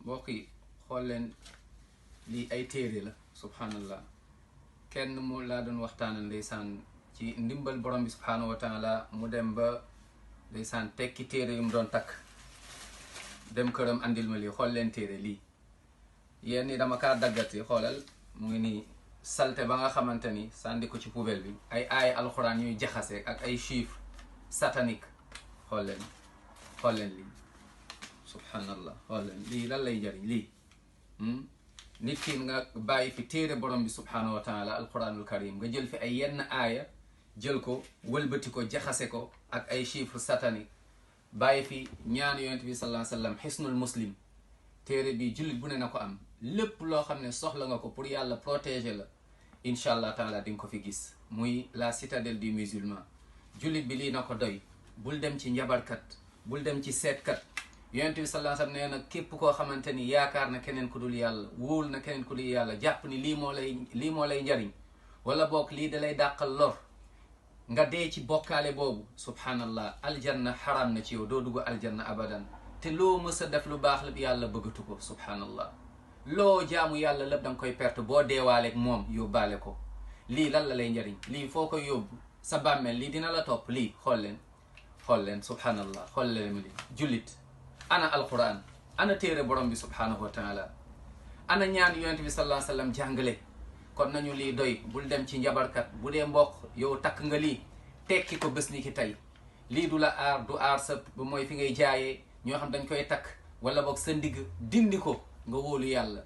mbokk yi xool leen lii ay téere la subhanallah kenn mu laa doon waxtaanal ndeysaan ci ndimbal borom bi subhanahu wa taala mu dem ba ndeysaan tekki téere yu mu doon takk dem këram andil ma lii xool leen téere lii yéen ni dama kaa daggati xoolal mu ngi nii salte ba nga xamante ni sànni ko ci poubelle bi ay aaya alxuraan ñuy jaxase ak ay chiffres satanique xool leen lii subhanallah xool leen lii lan lay jariñ lii nit ki nga bàyyi fi téere borom bi subhanahu wa taala alquranul karim nga jël fi ay yenn aaya jël ko wëlbati ko jaxase ko ak ay chiffres satanique bàyyi fi ñaan yonent bi sallallahu alayhi wa sallam xisnul muslim téere bi jullit bu ne na ko am lépp loo xam ne soxla nga ko pour yàlla protéger la incha allah taala di nga ko fi gis muy la citadelle du musulman jullit bi lii na ko doy bul dem ci njabarkat bul dem ci seetkat yonent bi sallallahu alayhi wa sallam nee na képp koo xamante ni yaakaar na keneen ku dul yàlla wóol na keneen ku dul yàlla jàpp ni lii moo lay njariñ wala boog lii da lay dàqal lor nga dee ci bokkaale boobu subhanallah aljanna xaraam na ci yow doo dugg aljanna abadan te loo mës a def lu baax la yàlla bëggatu ko subhanallah loo jaamu yàlla lépp da nga koy perte boo deewaaleeg moom yóbbaale ko lii lan la lay njariñ lii foo koy yóbbu sa bàmmeel lii dina la topp lii xool leen subhanallah xool leen lii jullit ana alquran ana téere borom bi subhanahu wa taala ana ñaan yonent bi sallallahu alayhi wa sallam jàngale kon nañu lii doy bul dem ci njabarkat bu dee mbokk yow takk nga lii tekki ko bés ni ki tey lii du la aar du aar sa mooy fi ngay jaayee ñoo xam dañ koy takk wala boog sa ndigg dindi ko nga wóolu yàlla